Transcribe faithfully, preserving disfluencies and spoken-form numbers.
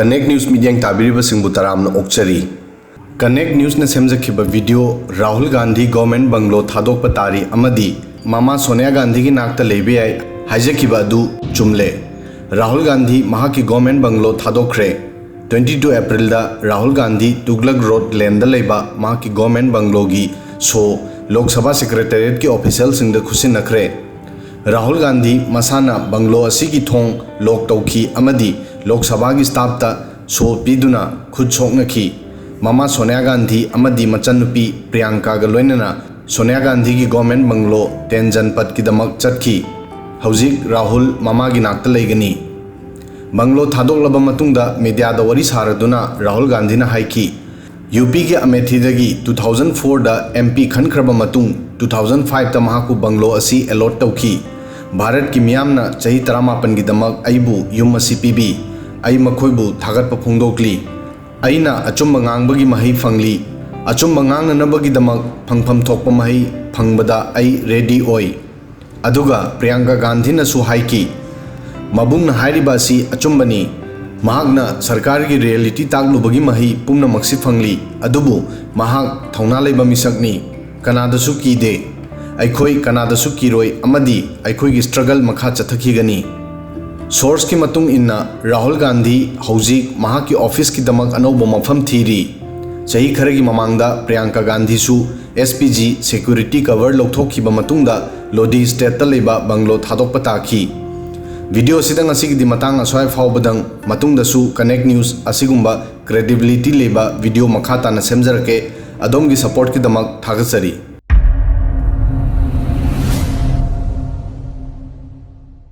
Connect News ꯃꯤꯠꯌꯦꯡ ꯇꯥꯕꯤꯔꯤꯕꯁꯤꯡꯕꯨ ꯇꯔꯥꯝꯅ ꯑꯣꯛꯆꯔꯤ꯫ Connect Newsꯅ ꯁꯦꯝꯖꯈꯤꯕ video "Rahul Gandhi government bungalow ꯊꯥꯗꯣꯛꯄ ꯇꯥꯔꯤ ꯑꯃꯗꯤ ꯃꯃꯥ ꯁꯣꯅꯤꯌꯥ ꯒꯥꯟꯙꯤꯒꯤ ꯅꯥꯛꯇ ꯂꯩꯕ ꯌꯥꯏ" ꯍꯥꯏꯖꯈꯤꯕ ꯑꯗꯨ ꯆꯨꯝꯂꯦ꯫ ꯔꯥꯍꯨꯜ ꯒꯥꯟꯙꯤ ꯃꯍꯥꯛꯀꯤ ꯒꯣꯔꯃꯦꯟ ꯕꯪꯒ꯭ꯂꯣ ꯊꯥꯗꯣꯛꯈ꯭ꯔꯦ꯫ Twenty two Aprilꯗ ꯔꯥꯍꯨꯜ ꯒꯥꯟꯙꯤ ꯇꯨꯒꯂꯛ ꯔꯣꯗ ꯂꯦꯟꯗ ꯂꯩꯕ ꯃꯍꯥꯛꯀꯤ ꯒꯣꯔꯃꯦꯟ ꯕꯪꯒ꯭ꯂꯣꯒꯤ ꯁꯣ ꯂꯣꯛ ꯁꯚꯥ ꯁꯦꯀ꯭ꯔꯦꯇꯦꯔꯤꯌꯦꯠꯀꯤ ꯑꯣꯐꯤꯁꯤꯌꯦꯜꯁꯤꯡꯗ ꯈꯨꯠꯁꯤꯟꯅꯈ꯭ꯔꯦ꯫ ꯔꯥꯍꯨꯜ ꯒꯥꯟꯙꯤ ꯃꯁꯥꯅ ꯕꯪꯒ꯭ꯂꯣ ꯑꯁꯤꯒꯤ ꯊꯣꯡ ꯂꯣꯛ ꯇꯧꯈꯤ ꯑꯃꯗꯤ ꯂꯣꯛ ꯁꯚꯥꯒꯤ ꯁ꯭ꯇꯥꯐꯇ ꯁꯣ ꯄꯤꯗꯨꯅ ꯈꯨꯠ ꯁꯣꯛꯅꯈꯤ꯫ ꯃꯃꯥ ꯁꯣꯅꯤꯌꯥ ꯒꯥꯟꯙꯤ ꯑꯃꯗꯤ ꯃꯆꯟꯅꯨꯄꯤ ꯄ꯭ꯔꯤꯌꯥꯡꯀꯥꯒ ꯂꯣꯏꯅꯅ ꯁꯣꯅꯤꯌꯥ ꯒꯥꯟꯙꯤꯒꯤ ꯒꯣꯔꯃꯦꯟ ꯕꯪꯒ꯭ꯂꯣ ꯇꯦꯟ ꯖꯟꯄꯠꯀꯤꯗꯃꯛ ꯆꯠꯈꯤ꯫ ꯍꯧꯖꯤꯛ ꯔꯥꯍꯨꯜ ꯃꯃꯥꯒꯤ ꯅꯥꯛꯇ ꯂꯩꯒꯅꯤ꯫ ꯕꯪꯒ꯭ꯂꯣ ꯊꯥꯗꯣꯛꯂꯕ ꯃꯇꯨꯡꯗ ꯃꯤꯗꯤꯌꯥꯗ ꯋꯥꯔꯤ ꯁꯥꯔꯗꯨꯅ ꯔꯥꯍꯨꯜ ꯒꯥꯟꯙꯤꯅ ꯍꯥꯏꯈꯤ, ꯌꯨ ꯄꯤꯒꯤ ꯑꯃꯦꯊꯤꯗꯒꯤ two thousand fourꯗ M P ꯈꯟꯈ꯭ꯔꯕ ꯃꯇꯨꯡ, two thousand fiveꯇ ꯃꯍꯥꯛꯄꯨ ꯕꯪꯒ꯭ꯂꯣ ꯑꯁꯤ ꯑꯦꯂꯣꯠ ꯇꯧꯈꯤ꯫ ꯚꯥꯔꯠꯀꯤ ꯃꯤꯌꯥꯝꯅ ꯆꯍꯤ ꯇꯔꯥꯃꯥꯄꯟꯒꯤꯗꯃꯛ ꯑꯩꯕꯨ ꯌꯨꯝ ꯑꯁꯤ ꯄꯤꯕꯤ꯫ ꯑꯩ ꯃꯈꯣꯏꯕꯨ ꯊꯥꯒꯠꯄ ꯐꯣꯡꯗꯣꯛꯂꯤ꯫ ꯑꯩꯅ ꯑꯆꯨꯝꯕ ꯉꯥꯡꯕꯒꯤ ꯃꯍꯩ ꯐꯪꯂꯤ꯫ ꯑꯆꯨꯝꯕ ꯉꯥꯡꯅꯅꯕꯒꯤꯗꯃꯛ ꯐꯪꯐꯝ ꯊꯣꯛꯄ ꯃꯍꯩ ꯐꯪꯕꯗ ꯑꯩ ꯔꯦꯗꯤ ꯑꯣꯏ꯫ ꯑꯗꯨꯒ ꯄ꯭ꯔꯤꯌꯥꯡꯀꯥ ꯒꯥꯟꯙꯤꯅꯁꯨ ꯍꯥꯏꯈꯤ, ꯃꯕꯨꯡꯅ ꯍꯥꯏꯔꯤꯕ ꯑꯁꯤ ꯑꯆꯨꯝꯕꯅꯤ꯫ ꯃꯍꯥꯛꯅ ꯁꯔꯀꯥꯔꯒꯤ ꯔꯤꯌꯦꯂꯤꯇꯤ ꯇꯥꯛꯂꯨꯕꯒꯤ ꯃꯍꯩ ꯄꯨꯝꯅꯃꯛꯁꯤ ꯐꯪꯂꯤ, ꯑꯗꯨꯕꯨ ꯃꯍꯥꯛ ꯊꯧꯅꯥ ꯂꯩꯕ ꯃꯤꯁꯛꯅꯤ꯫ ꯀꯅꯥꯗꯁꯨ ꯀꯤꯗꯦ꯫ ꯑꯩꯈꯣꯏ ꯀꯅꯥꯗꯁꯨ ꯀꯤꯔꯣꯏ ꯑꯃꯗꯤ ꯑꯩꯈꯣꯏꯒꯤ ꯁ꯭ꯇ꯭ꯔꯒꯜ ꯃꯈꯥ ꯆꯠꯊꯈꯤꯒꯅꯤ꯫ ꯁꯣꯔꯁꯀꯤ ꯃꯇꯨꯡ ꯏꯟꯅ, ꯔꯥꯍꯨꯜ ꯒꯥꯟꯙꯤ ꯍꯧꯖꯤꯛ ꯃꯍꯥꯛꯀꯤ ꯑꯣꯐꯤꯁꯀꯤꯗꯃꯛ ꯑꯅꯧꯕ ꯃꯐꯝ ꯊꯤꯔꯤ꯫ ꯆꯍꯤ ꯈꯔꯒꯤ ꯃꯃꯥꯡꯗ ꯄ꯭ꯔꯤꯌꯥꯡꯀꯥ ꯒꯥꯟꯙꯤꯁꯨ S P G security cover ꯂꯧꯊꯣꯛꯈꯤꯕ ꯃꯇꯨꯡꯗ ꯂꯣꯗꯤ ꯁ꯭ꯇꯦꯠꯇ ꯂꯩꯕ ꯕꯪꯒ꯭ꯂꯣ ꯊꯥꯗꯣꯛꯄ ꯇꯥꯈꯤ꯫ ꯚꯤꯗꯤꯑꯣ ꯑꯁꯤꯗ ꯉꯁꯤꯒꯤꯗꯤ ꯃꯇꯥꯡ ꯑꯁ꯭ꯋꯥꯏ ꯐꯥꯎꯕꯗꯪ꯫ ꯃꯇꯨꯡꯗꯁꯨ Connect News ꯑꯁꯤꯒꯨꯝꯕ ꯀ꯭ꯔꯦꯗꯤꯕꯤꯂꯤꯇꯤ ꯂꯩꯕ ꯚꯤꯗꯤꯑꯣ ꯃꯈꯥ ꯇꯥꯅ ꯁꯦꯝꯖꯔꯛꯀꯦ꯫ ꯑꯗꯣꯝꯒꯤ ꯁꯄꯣꯔꯠꯀꯤꯗꯃꯛ ꯊꯥꯒꯠꯆꯔꯤ꯫